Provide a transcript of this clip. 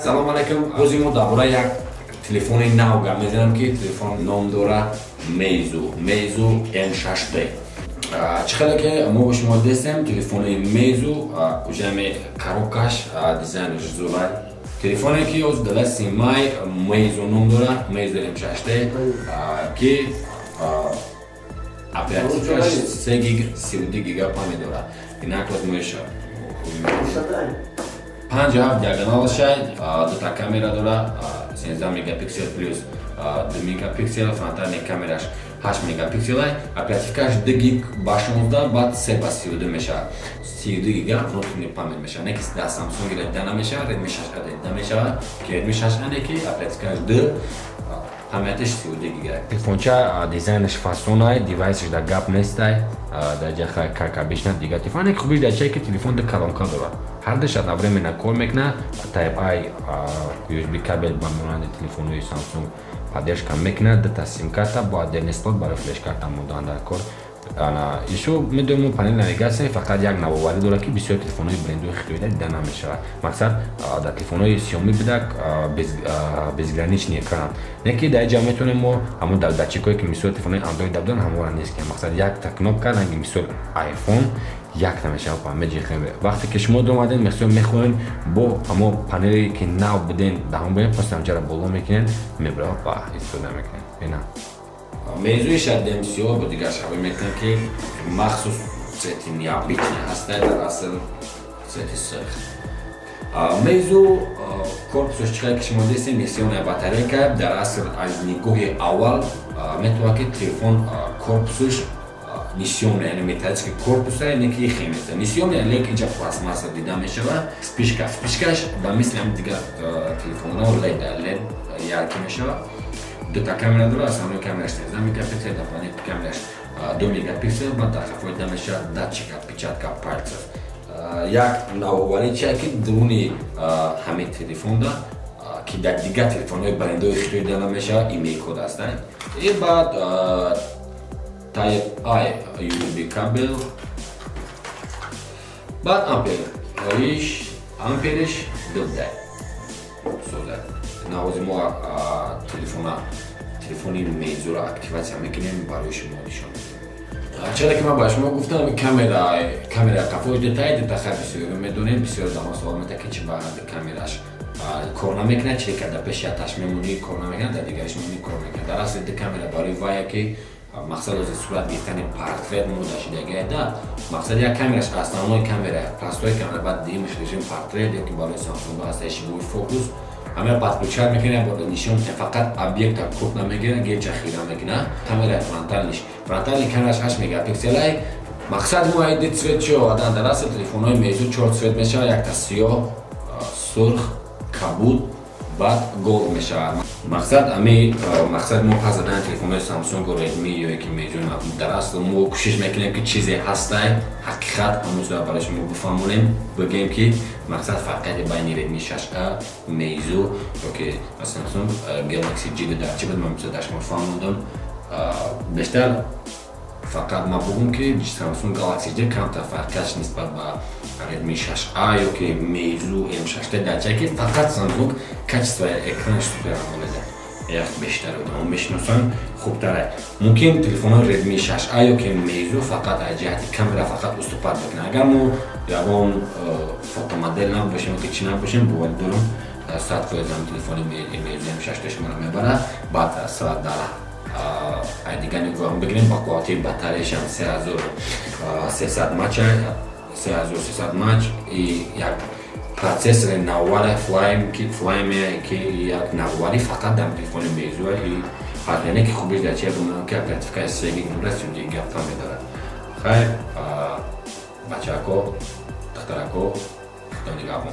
Салом алайкум. Ҳозир мо дар бораи як телефони нав гап мезанам, ки телефон ном дорад Meizu, Meizu M6T. Чӣ хеле ки мо бо шумо дестем, телефони Meizu уже коробкаш, дизайнаш зурай. Телефоне ки ҳозир дар дасти май, Meizu ном дорад, Meizu M6T, ки оперативкаш 3 гиг, 32 гига память дорад. Инак озмоиша 5,7 диагоналашай, дута камера дора, 17 мегапиксел плюс 2 мегапиксел, фронтальный камераш 8 мегапикселай, оперативкаш 2 гиг ба 16, баъд 3 ба 32 мешавад. 32 гига внутренний память мешавад. Не ки дар Samsung дида намешавад, Redmi 6A дида мешавад, ки Redmi 6A не ки оперативкаш 2, памяташ 32 гига. Телефонча дизайнаш фасонай, девайсаш дар гап нестай, дар ҷаха как обычно дигар телефон. Як хубиш дар чае, ки телефон ду колонка дорад, ҳардуш одновременно кор мекунад. Type A USB кабел ба монанди телефонҳои Samsung поддержка мекунад, дута симкарта бо отдельный слот барои флешкарта мондан дар кор. Ишо медонем, панел навигатсия фақат як навоварӣ дорад, ки бисёр телефонҳои брендҳои хитоида дида намешавад. Мақсад, дар телефонҳои Xiaomi бидак безграничный экран, не ки дар ҷа метавонем мо ҳамон дар датчикое, ки мисол телефонҳои Android буданд, ҳамонро нест, ки мақсад якта кнопка, ранги мисол iPhone якта мешавад. Меҷихем, вақте ки шумо домаден, мисол мехоҳем бо ҳамо панеле, ки нав буден, даҳон боем, пас ҳамҷара боло мекунем, мебарад ва истифода мекунем. Ина Meizu шадем сиёҳ бо дигар шабе мекунем, ки махсус цвети необычный ҳастай, дар асл цвети сирх. Meizu корпусаш чӣ қадр ки шумо дистем, литий-ионная батарейка. Дар асл аз нигоҳи аввал метавонад, ки телефон корпусаш литий-ионный, яъне металлический корпуса, не ки химия литий-ионный, лекин инҷа пластмасса дида мешавад. Вспышка, вспышкаш ба мисли ҳам дигар телефонҳо LED, LED яркий мешавад. Дута камера дорад, основной камераш 13 мегапиксел, дополнительный камераш 2 мегапиксел, баъд дар қафои дида мешавад датчик отпечатка пальцев. Як навоварӣ чия, ки дуруни ҳамин телефонда, ки дар дигар телефонҳои брендҳои хитоӣ дида намешавад, IMEI код ҳастанд. И баъд Type A USB кабел, баъд ампер иш, ампериш 2 созад. Навози мо телефона, телефони Meizu ро активатсия мекунем, барои шумо нишон медиҳем. Чаро ки ман ба шумо гуфтам, камера, камера қафош детай детаха, бисёр медонем, бисёр дамо савол мета, ки чи ба камераш кор намекунад, чи ка дар пеши аташ мемонӣ, кор намекунад, дар дигариш мемонӣ, кор мекунад. Дар асл ду камера барои вая, ки мақсад ози сурат гирифтани портрет мода шидагида. Мақсад, як камераш основной камера, простой камера, баъд дуюмаш режим портрет ё ки барои Samsung ҳаста живой фокус. Ҳамера подключать мекунад, бо нишон фақат объекта круп намегирад, геча хира мекунад. Камераи фронтальниш, фронтальный камераш 8 мегапикселай. Мақсад, мо айди цвет чо адан. Дар асл телефонҳои Meizu чор цвет мешавад: якта сиёҳ, сурх, кабуд, баъд gold мешавад. Мақсад, ами мақсад мо пас задани телефонҳои Samsung, Redmi ё ки Meizu, дар асл мо кӯшиш мекунем, ки чизе ҳастай, ҳақиқат ҳамон чизро барои шумо бифаҳмонем, бигӯем, ки мақсад фарқияти байни Redmi 6A, Meizu ё ки Samsung Galaxy J дар чӣ буд, ман бисёр дар шумо фаҳмондам. Бештар фақат ман бугум, ки Samsung Galaxy J камтар фарқиятш нисбат ба Redmi 6A ё ки Meizu M6 дар чае, ки фақат Samsung качествои экранаш Super AMOLED як бештар одамон мешиносанд, хубтара. Мумкин телефонҳои Redmi 6A ё ки Meizu фақат аз ҷиҳати камера фақат уступать бикунад. Агар мо ягон фотомодел набошем, ки чӣ набошем, боварӣ дорам, 100% ҳам телефони Meizu M6 шуморо мебарад. Баъд соат дар ай дигар нигоҳ бигирем, ба қуввати батареяшам 3300 мАч, 3300 мАч и як процессори навваре Flyme, ки Flyme, ки як наввари фақат дар телефони Meizu. И яъне ки хубиш дар чия бумонам, ки оперативкаи 3 гиг дорад, 32 гигаб память дорад. Хайр, бачаҳако, духтарако, худо нигаҳбон.